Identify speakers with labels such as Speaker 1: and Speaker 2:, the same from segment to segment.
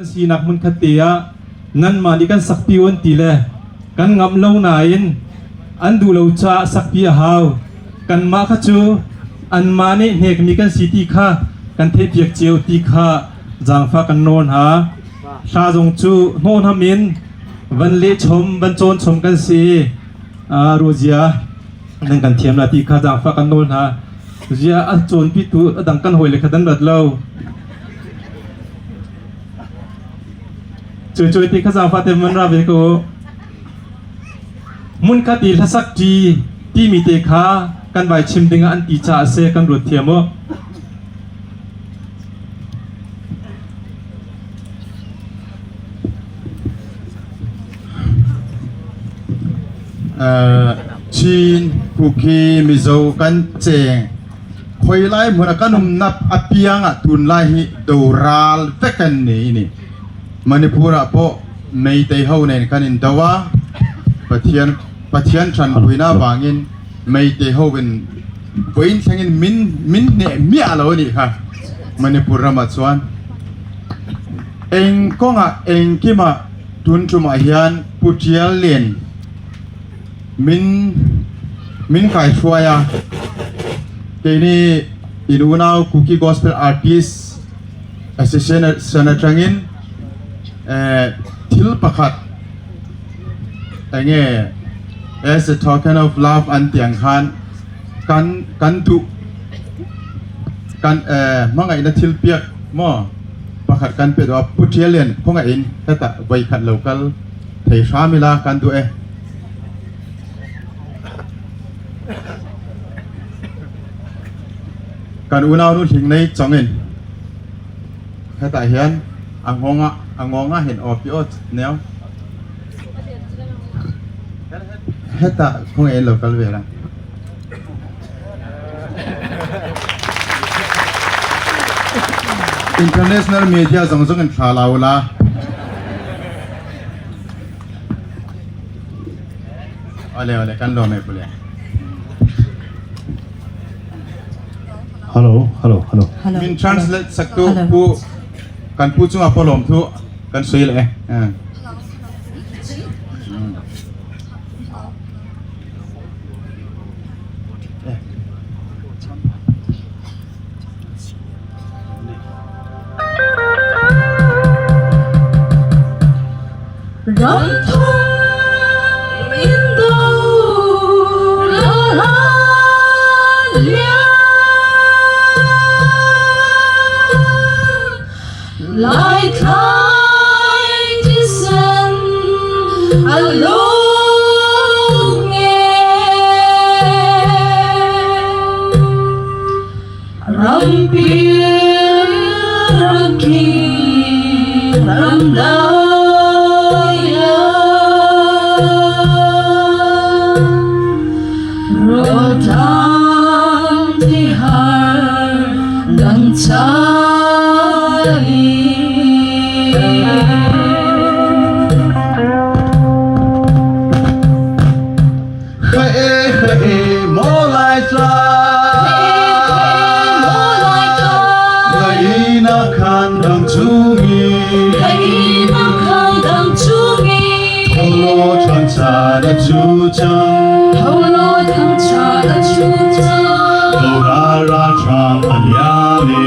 Speaker 1: Kan sinak hmunkhat te ah nanmah nih kan sakpi u an ti le kan ngamh lo nain an duh lo caah sakpi a hau. Kanmah kha cu anmah nih hnekmi kan si ti kha kan theihpiak cio ti kha zaangfah kan nawl hna. Hla zong cu hnawhnam in van leh chom, van cawn chom kan si. Ruazia nan kan thiam la ti kha zaangfah kan nawl hna. Zia a cawnpitu a dang kan hawile kha dan rat lo. Cuai ti kha zaangfah te man ra ve ko. Hmunkhat i hlasak ṭi timi te kha kan vai chim dingah an ti caah a si kan ruat thiam u.
Speaker 2: Chin, Kuki, Mizo kan cheng Khoi lai hmun a kan umnak apiang ah tunlai hi doral vek kan ni ni. Manipur ah pawh Meitei ho nen kan in do a Pathian Pathian ṭanpuina vangin Meitei ho in voin thleng in min min hneh miah lo anih kha Manipur ram ah chuan eng kongah engkim ah tun ṭum ah hian Pu Ṭial Lian Min min kai hruai a kei nih in unau Kuki Gospel Artist Association atangin thil pakhat enge as a token of love an tiang khan kan kan duh kan hmangaihna thil piak maw pakhat kan pe duh a Pu Ṭial Lian khawngaihin hetah voikhat lo kal thei hram ila kan duh e. Kan unau nu hling nei chong in hetah hian a ngong ah a ngong ah hin aw pi aw neo hetah khong en lo kal ve la. International media zong zong in thla la ula. Ole ole kan lawm e pule.
Speaker 3: Hello, hello, hello.
Speaker 2: Min translate saktu pu kan pu chungah polom thu kan sui le.
Speaker 4: Ramthum in do la lian Lai thlai thisen a lung e Rampi ramki ramdaya Rotam tihar dang chali.
Speaker 2: Khae khae mo lai tla Ngai khan dang chungi Tholo thang cha na chu chang Do ra ra trang an ya ne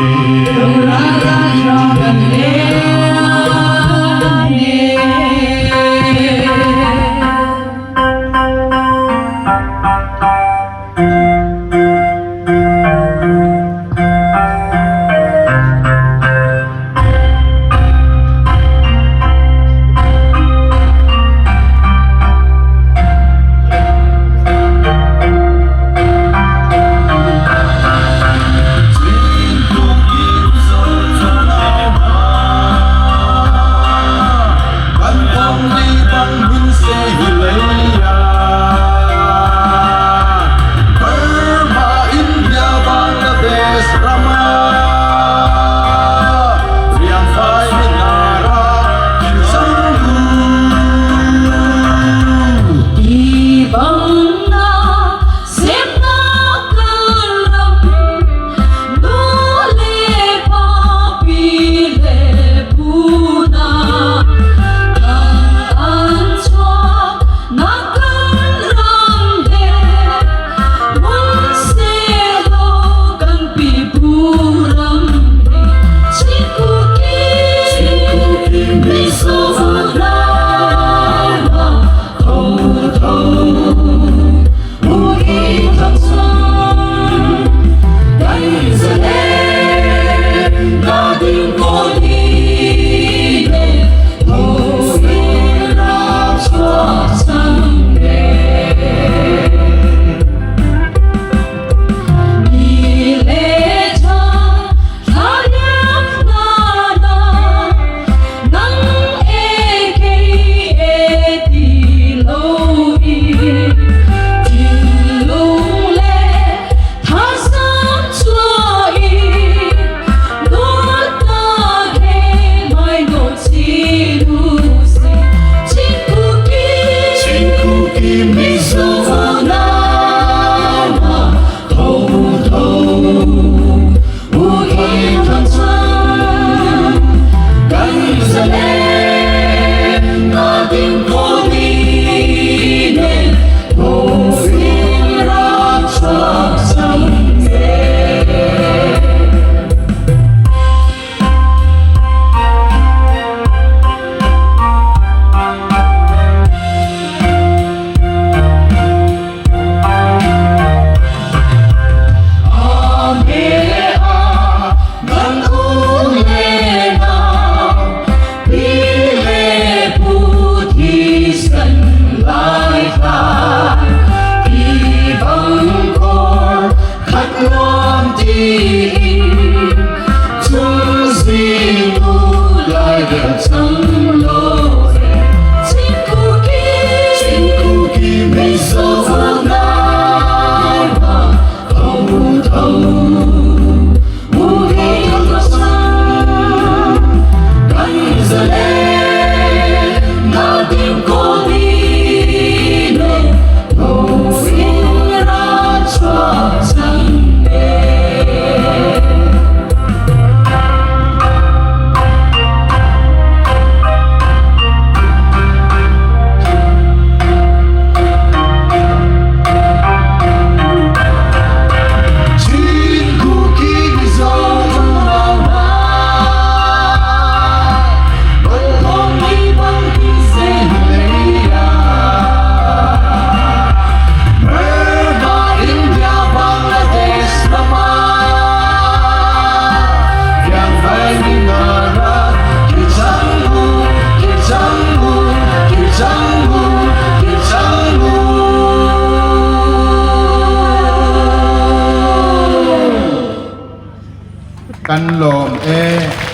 Speaker 2: Kan lawm e.